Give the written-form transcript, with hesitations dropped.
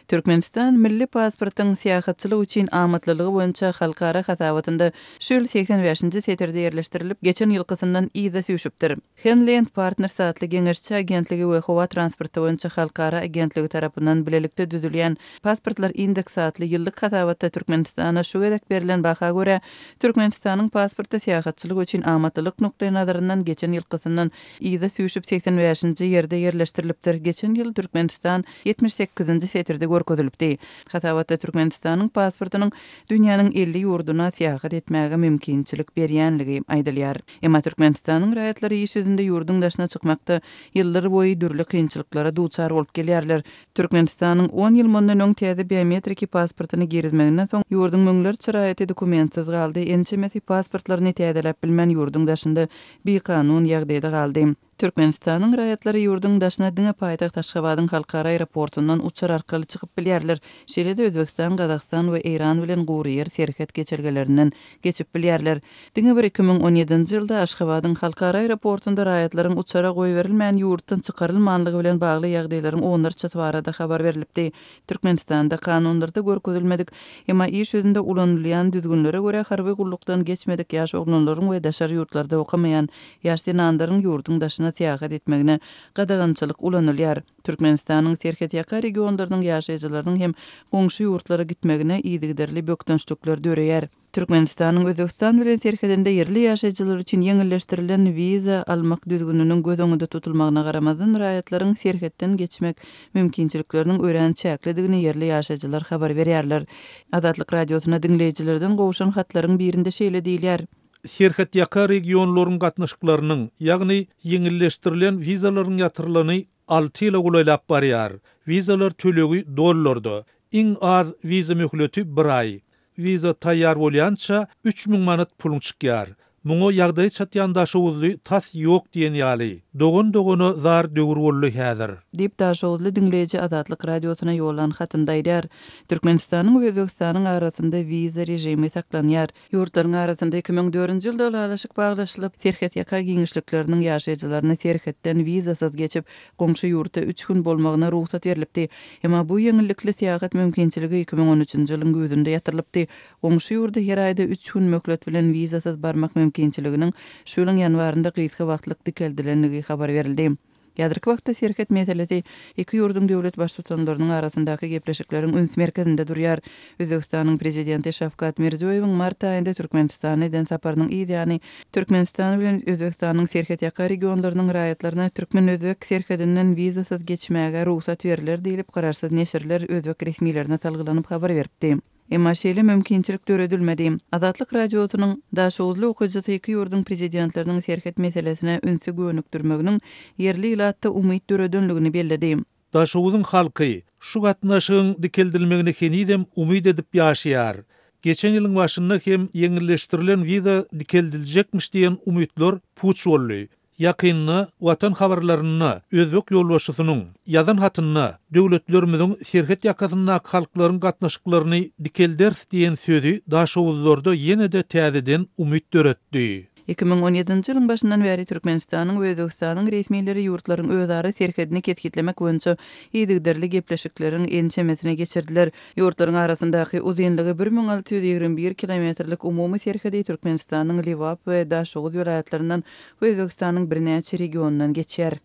Türkmenistan milli pasportyň syýahatçylyk üçin amatlylygy boýunça halkara hasabatynda şu ýyl 85-nji setirde ýerleşdirilip, geçen ýylkysyndan yza süýşüpdir. Henley and Partners atly geňeşçi agentligi we howa transporty boýunça halkara agentligi tarapyndan bilelikde düzülýän Pasportlar indeksi atly ýyllyk hasabatda Türkmenistana şu gezek berlen baha görä, Türkmenistanyň pasporty syýahatçylyk üçin amatlylyk nukdaýnazaryndan geçen ýylkysyndan yza süýşüp 85-nji ýerde ýerleşdirilipdir. Geçen ýyl Türkmenistan 78-nji setirde görkezilipdi. Hasabatda Türkmenistanyň pasportynyň dünýäniň 50 ýurduna syýahat etmäge mümkinçilik berýänligi aýdylýar. Emma Türkmenistanyň raýatlary iş ýüzünde ýurduň daşyna çykmakda ýyllar boýy dürli kynçylyklara duçar bolup gelýärler. Türkmenistanyň on ýyl mundan öň täze biometriki pasportyny girizmeginden soň ýurduň müňlerçe raýaty dokumentsiz galdy, ençemesi pasportlaryny täzeläp bilmän ýurduň daşynda bikanun ýagdaýda galdy. Türkmenistanyň raýatlary ýurduň daşyna diňe paýtagt Aşgabadyň halkara aeroportundan uçar arkaly çykyp bilýärler. Şeýle-de Özbegistan, Gazagystan we Eýran bilen gury ýer serhet geçelgelerinden geçip bilýärler. Diňe bir 2017-nji ýylda Aşgabadyň halkara aeroportunda raýatlaryň uçara goýberilmän ýurtdan çykarylmanlygy bilen bagly ýagdaýlaryň onlarçasy barada habar berlipdi. Türkmenistanda kanunlarda görkezilmedik, emma iş ýüzünde ulanylýan düzgünlere görä harby gullukdan geçmedik ýaş oglanlaryň we daşary ýurtlarda okamaýan ýaş zenanlaryň ýurduň daşyna syýahat etmegine gadagançylyk ulanylýar. Türkmenistanyň serhetýaka regionlarynyň ýaşaýjylarynyň hem goňşy ýurtlara gitmegine yzygiderli bökdençlikler döreýär. Türkmenistanyň Özbegistan bilen serhedinde ýerli ýaşaýjylar üçin ýeňilleşdirilen wiza almak düzgüniniň göz öňünde tutulmagyna garamazdan, raýatlaryň serhetden geçmek mümkinçilikleriniň örän çäklidigini ýerli ýaşaýjylar habar berýärler. Azatlyk Radiosyna diňleýjilerden gowşan hatlaryň birinde şeýle diýilýär. Serhetýaka regionlaryň gatnaşyklarynyň, ýagny ýeňilleşdirilen wizalaryň ýatyrylany alty ýyla golaýlap barýar. Wizalar tölegi dollarda. Iň az wiza möhleti bir aý. Wiza taýýar bolýança 3000 manat puluň çykýar. Muňa ýagdaýy çatýan daşoguzly tas ýok diýen ýaly. Dogan-dogana zar döwür boldy häzir. Diýip, daşoguzly diňleýji Azatlyk Radiosyna ýollan hatynda aýdýar. Türkmenistanyň we Özbegistanyň arasynda wiza režimi saklanýar. Ýurtlaryň arasynda 2004-nji ýylda ylalaşyk baglaşylyp, serhetýaka giňişlikleriniň ýaşaýjylaryna serhetden wizasyz geçip, goňşy ýurtda üç gün bolmagyna rugsat berlipdi. Emma bu ýeňillikli syýahat mümkinçiligi 2013-nji ýylyň güýzünde ýatyrylypdy. Goňşy ýurda her aýda üç gün möhlet bilen wizasyz barmak mümkinçiliginiň şu ýylyň ýanwarynda gysga wagtlyk dikeldilendigi habar berildi. Häzirki wagtda serhet meselesi iki ýurduň döwlet Baştutanlarynyň arasyndaky gepleşikleriň üns merkezinde durýar. Özbegistanyň Prezidenti Şawkat Mirziýoýewiň mart aýynda Türkmenistana eden saparynyň yz ýany Türkmenistan bilen Özbegistanyň serhetýaka regionlarynyň raýatlaryna türkmen-özbek serhedinden wizasyz geçmäge rugsat berler diýlip, garaşsyz neşirler özbek resmilerine salgylanyp habar beripdi. Emma şeýle mümkinçilik döredilmedi. Azatlyk Radiosynyň daşoguzly okyjysy iki ýurduň prezidentleriniň serhet meselesine ünsi gönükdirmeginiň ýerli ilatda umyt döredenligini belledi. Daşoguzyň halky şu gatnaşygyň dikeldilmegine henizem umyt edip ýaşaýar. Geçen ýylyň başynda hem ýeňilleşdirilen wiza dikeldiljekmiş diýen umytlar puç boldy. Ýakynda Watan habarlarynda özbek ýolbaşçysynyň ýazan hatynda döwletlerimiziň serhet ýakasyndaky halklaryň gatnaşyklaryny dikelderis diýen sözi daşoguzlarda ýene-de täzeden umyt döretdi. 2017-nji ýylyň başyndan bäri Türkmenistanyň we Özbegistanyň resmileri ýurtlaryň özara serhedini kesgitlemek boýunça yzygiderli gepleşikleriň ençemesini geçirdiler. Ýurtlaryň arasyndaky uzynlygy 1621 kilometrlik umumy serhedi Türkmenistanyň Lebap we Daşoguz welaýatlaryndan we Özbegistanyň birnäçe regionyndan geçýär.